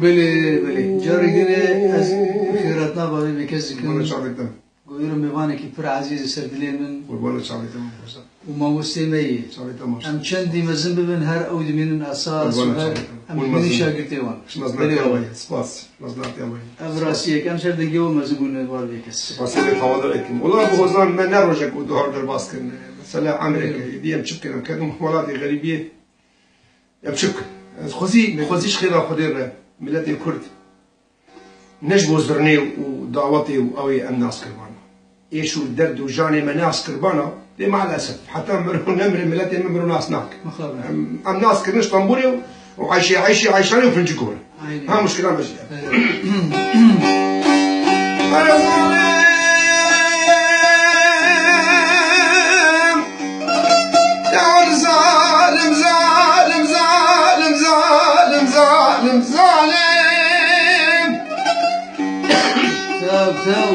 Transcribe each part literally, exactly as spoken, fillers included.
Belê, belê. Carê din e ez xêratna bavê vê kes dikim. Bana çavê te. Goyro mêvanekî pir ezîz li ser dilê min. Qurbana çavê te min xweza. Û mamostê me yê. Çavê te maşallah. Em çendî mezin bibin, her ew dimînin esas û her em dimînin şagirtê wan. Belê wala. Spas. Mezin atiya me yê. Ev rastiyek, em ser dengê we mezin bûne li bar vê kes. Spasê wê hewaldar ekim. Wala bi hozan me ne rojek û duhar derbas kirin. Mesela emrek, êdî em çi bikin, em ketin welatê xerîbiyê. Em çi bikin? Ez xwezî, xwezî ji xêra Xwedê re, miletê Kurd. Ne ji bo zirnê û dawetê û ew ê em nas kirbana. Êş û derd û janê me nas kirbana, lê maalesef heta miro nemire miletê me miro nas nake. Mixabin. Em, em nas kirin Stenbolê û, û eyşê, eyşê, eyşanê û fincikor. Aynen. Ha muşkila me jî. Evet. Ara zalim. Ya zalim, zalim, zalim, zalim, zalim, zalim. Tev, tev.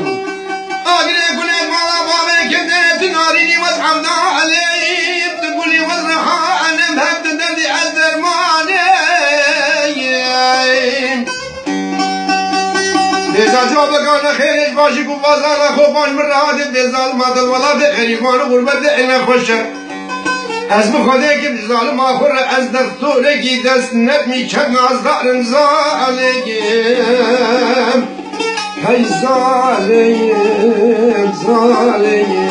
Agirê gulê mala bavê kinde, tu narînî wez evda elêm, tu gulî wez reha elêm, hep tu derdî ez dermanê. Dêza cewabeka nexêrê ji bajî ku vazana xwe baş min reha dê dê zalima dil wela dê xerîban û xurbet dê êne xweş e. Ez bi Xwedê kim ji zalima xwe re ez dextorekî dest nedmî çend nazdarim zalê kim. Hey zalê kim, zalê kim.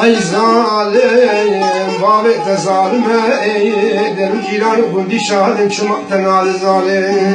Ey zalim, bavê te zalim e, ey, der û cîran û gundî şadim, çima te nali zalim.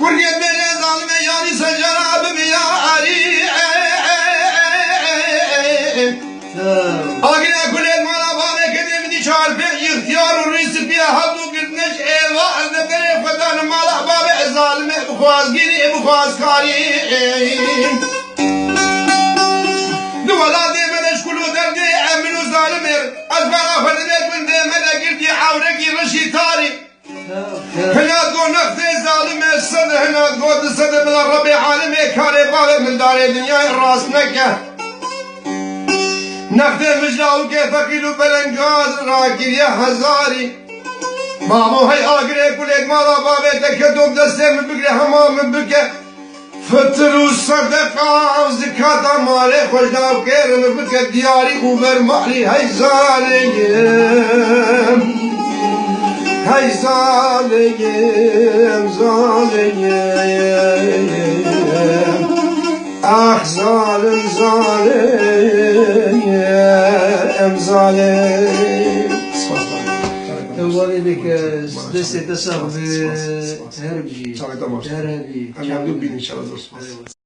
Kurgê bêrê zalime yarî secera bibi yarî. Agirê kulê mala bavê kedê min dî çar pênc îxtiyar û rî spî ye, hat û girtine ji êva ez ne berê xwe dane mala bavê ez zalime bixwazgirî bixwazkarî. Di welatê me de ji kul û derdê em min û zalimê ez bera xwe dibê gundê me de girtî ewrekî rişî tarî. Hina go nextê zalimê sed, hina go di sed bila Rebê alemê karê bavê min darê dinyayê rast neke. Nextê mijda û kê feqîr û belengaz rakiriye hezarî. Bavo hey agirê kulê mala bavê te keto destê min bigre hema min bike. Fitir û sedeqa û zikata malê xwe ji nav kêr min bike diyarî û ver malî hey zaliyim. Hey zaliyim, zaliyim. Ah zalim, zalim, zalim. Spas, spas. Ew walê dike destê te sax be. Her bijî. Çavê te baş. Her hebî. Em yardû bînin inşallah, zor spas.